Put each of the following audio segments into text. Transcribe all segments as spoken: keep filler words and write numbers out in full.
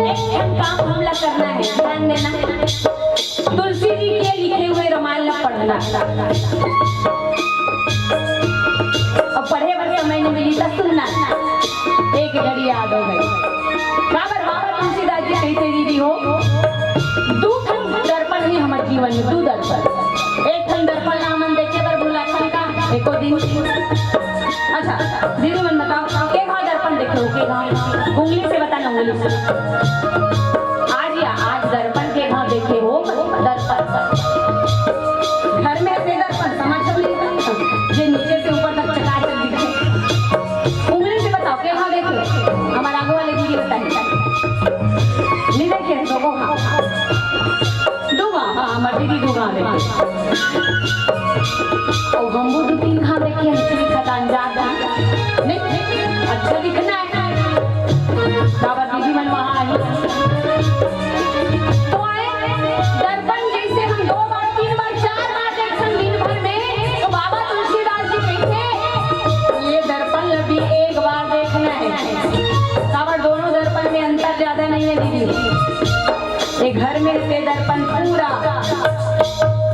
एक ठन काम हमला करना है, ध्यान देना। तुलसी जी के लिखे हुए रामायण ला पढ़ना। अब पढ़े बर समय नहीं मिली त सुनना। एक घड़ी याद हो गई। काबर बाबा तुलसीदास जी कहिथे दीदी हो, दू ठन दर्पण हे हमर जीवन में, दू दर्पण। एक ठन दर्पण ला हमन देखे बर भुलाथन का एको दिन? अच्छा, दीदी मन बताओ, के घाव दर्पण देखे हो, के घाव? उंगली से बताना, उंगली से। आज या, आज दर्पण के घाव देखे हो, दर्पण। घर में से दर्पण समझ में नहीं, जे नीचे से ऊपर तक चकाचक दिखे। उंगली से बताओ, के घाव देखे? हमर आगू वाले दीदी बताइए। नहीं देखे, दो घाव। दू घाव, हाँ, हमर दीदी दू घाव देखे। अउ हमू दू तीन घाव देखे, हम तीन खदान जात हन। नहीं, नहीं, अच्छा दिखना है। काबर दीदी मन वहाँ आही। तो आए, दर्पण जैसे हम दो बार, तीन बार, चार बार देखथन दिन भर में, तो बाबा तुलसीदास जी कहिथे, ये दर्पण ला भी एक बार देखना है। काबर दोनों दर्पण में अंतर ज्यादा नहीं है दीदी। ये घर में से दर्पण पूरा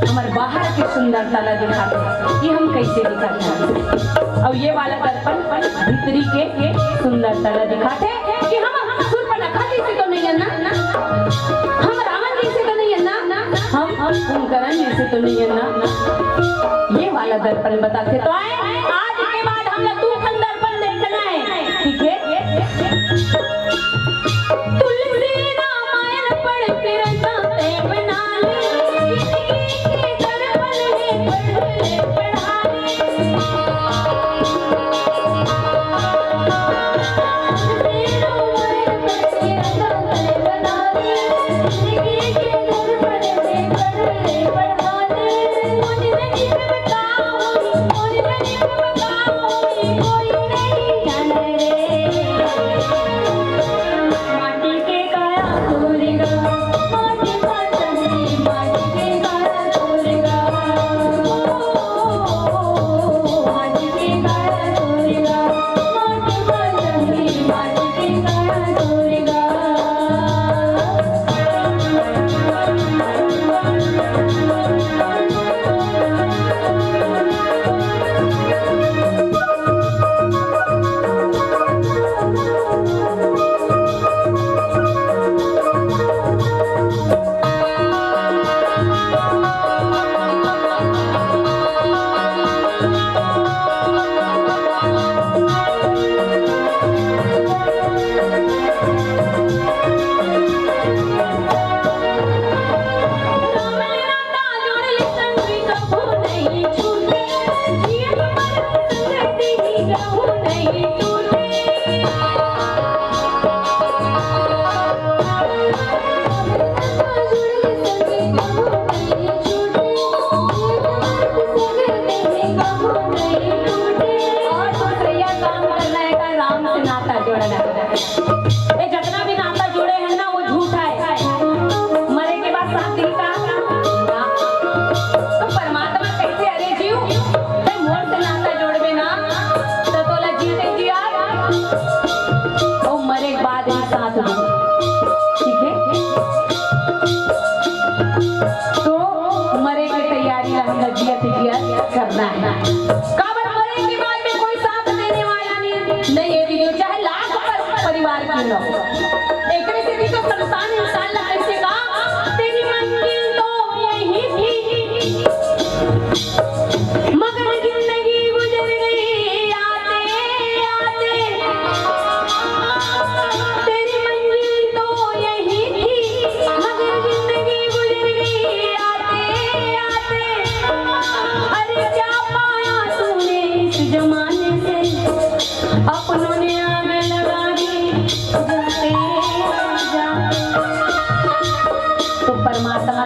हमर बाहर के सुंदरता ला दिखाथे कि हम कैसे दिखत हन, अउ ये वाला दर्पण भीतरी के सुंदरता ला दिखाथे कि हम, हम सूर्पनखा जैसे तो नहीं है ना, हम रावण जैसे तो नहीं है ना, हम, हम कुंभकर्ण जैसे तो नहीं है ना। ये वाला दर्पण बताथे। तो आए, आज के बाद हमला दू ठन दर्पण देखना है, ठीक है? तुलसी रामायण पढ़ के रचा तैं बना ले, जिंदगी के दर्पण में पढ़ ले, पढ़ा ले। तुलसी रामायण पढ़ के रचा तैं बना ले, जिंदगी के दर्पण में पढ़ ले, पढ़ा ले। मुझ नहीं बताओ, मुझ नहीं बताओ, कोई नहीं जाने रे। माटी के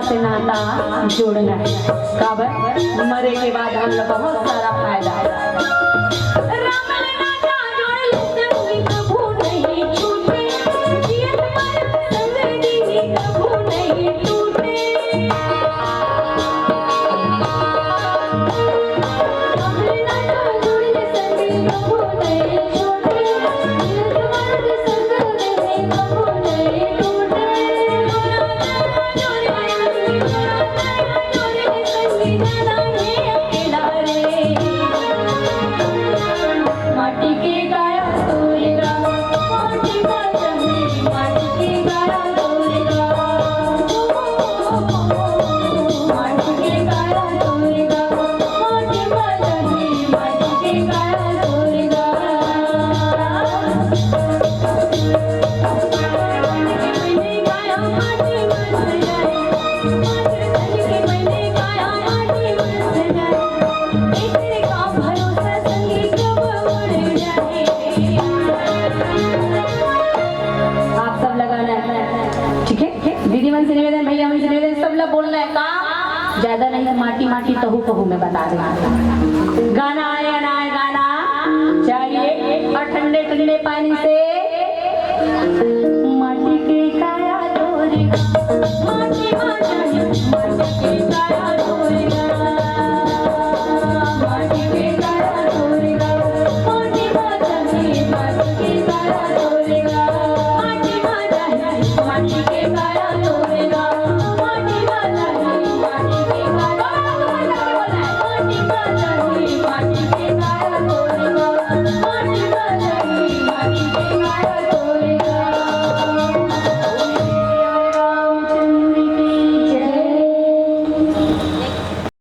से नाता जोड़ना है। काबर? मरे के बाद हमला बहुत सारा फायदा है। राम ले नाता जोड़ ले संगी, कभू नहीं छूटे। जियत मरत संग दीनी, कभू नहीं टूटे। राम ले नाता जोड़ ले संगी, कभू नहीं छूटे। जियत मरत संग दीनी, कभू नहीं टूटे। आप सब लगाना है, ठीक है? दीदी मन से निवेदन, भैया मन से निवेदन, सब ला बोलना है का? ज्यादा नहीं तो माटी माटी तहू कहू में बता देना। गाना आए अनाए गाना चाहिए, और ठंडे ठंडे पानी से माटी के काया तोरी